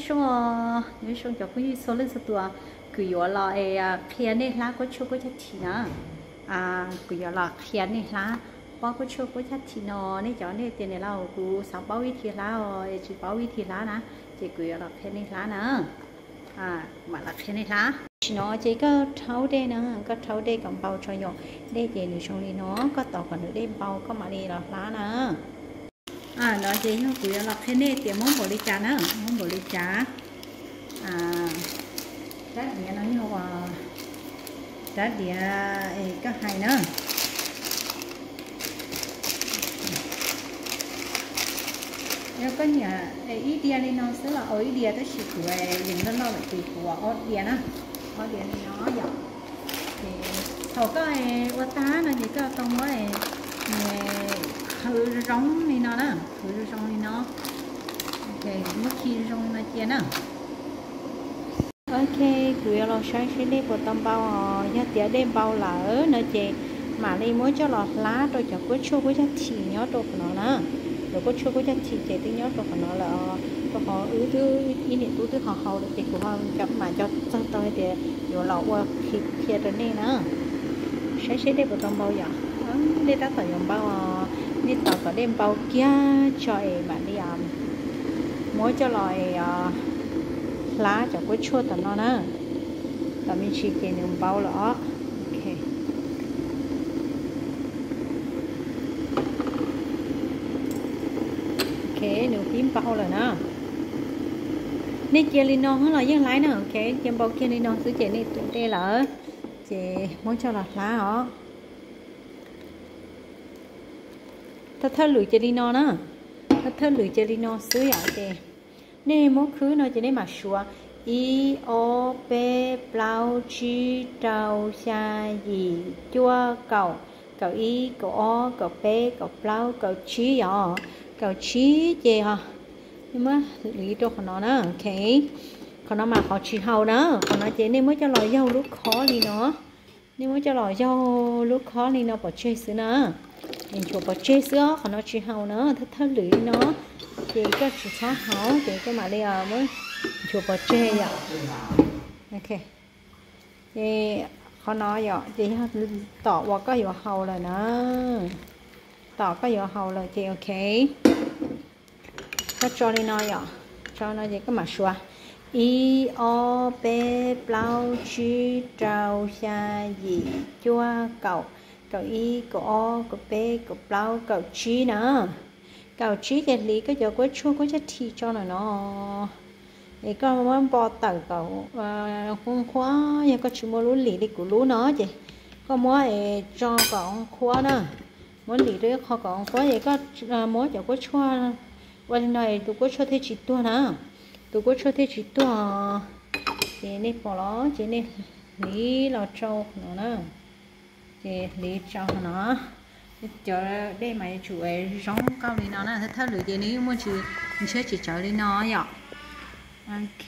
Zoo, nyob zoo cov phooj ywg txhua leej txhua tus, kuv yuav los qhia nej hlab kuab tshuaj kuab cag thim na. Kuv yuav los qhia nej hlab pob kuab tshuaj kuab cag thim no. Nej cov nej tias niam laus kuv xav paub vib thi hlab os, tsis paub vib thi hlab na, ces kuv yuav los qhia nej hlab na. Kuv mam los qhia nej hlab. Tam sim no ces koj rhaub dej na, koj rhaub dej kom npau tso yom. Dej ces nws zoo li no, koj tos kom nws dej npau koj mam li los hlab na. No ces yog kuv yuav los qhia nej tias muab npaum li cas na, muab npaum li cas. Rab diav no yog uas rab diav es koj hais na. Yog koj nyiam ib diav li no xwb los ua ib diav, tab sis kuv yeej loj loj lawm ces kuv ua ob diav na, ob diav li no yom. Ces thaum koj ua tag no ces koj tau muab qhwv zoo zoo li no na, qhwv zoo zoo li no. Muab khi zoo zoo li no cia na. Ok, kuv yuav los saib seb dej puas tau npau os. Yog tias dej npau lawm no ces mam li muab coj los hlab rau cov kuab tshuaj kuab cag thim nyob rau qhov no na. Cov kuab tshuaj kuab cag thim ces twb nyob rau qhov no lawm os, rau qhov wb twb ib niam tub twb ho hau lawm ces kuv ho mam nco txog tau hais tias yuav los ua qhia qhia rau nej na. Saib seb dej puas tau npau yom. Dej tab tom yuav npau os, nej tos kom dej npau kiag tso es mam li muab coj los hlab cov kuab tshuaj tom no na. Tom me ntsis ces nws npau lawm os. Ok, nws pib npau lawm na. Nej cia li no los yeej hlab na, ok, cia npau kiag li no xwb ces nej tus dej lawm, ces muab coj los hlab os. Thawj thawj lwm cia li no na, thawj thawj lwm cia li no xwb yom. Ces nej muab khwb no ces nej mam suav ib, ob, peb, plaub, tsib, rau, xya, yim, cuaj, kaum, kaum ib, kaum ob, kaum peb, kaum plaub, kaum tsib yom. Kaum tsib ces muab hliv rau qhov no na, ok. Qhov no mas qhov tsis haus na, qhov no ces nej muab coj los yaug lub khob li no. Nej muab coj los yaug lub khob li no pov tseg xwb na. Nchuav pov tseg xwb os, qhov no tsis haus na, thawj thawj lwm li no. Ces koj tsis txhob haus ces koj mam li muab nchuav pov tseg yom. Ces qhov no yom ces yog tom uas koj yuav haus lawm na. Tom koj yuav haus lawm ces ok. Koj tso li no yom, tso no ces koj mam suav ib, ob, peb, plaub, tsib, rau, xya, yim, cuaj, kaum, kaum ib, kaum ob, kaum peb, kaum plaub, kaum tsib na. Kaum tsib ces hliv koj cov kuab tshuaj kuab cag thim tso ntawm no. Es koj muab npo tawm kom qhuav qhuav, yog koj tsis muaj lub lim li kuv lub no ces koj muab tso kom qhuav na. Muab lim rau ib qho kom qhuav ces koj muab cov kuab tshuaj ua li no es tus kuab tshuaj thiaj tsis tuag na. Tus kuab tshuaj thiaj tsis tuag. Ces nej pom los ces nej hliv los rau qhov no na. Ces hliv rau qhov no. Cov dej mas yuav tsum zoo nkauj li no na, thawj thawj lwm ces nws muaj tsis ntshiab tsis tsawv li no yom. Ok.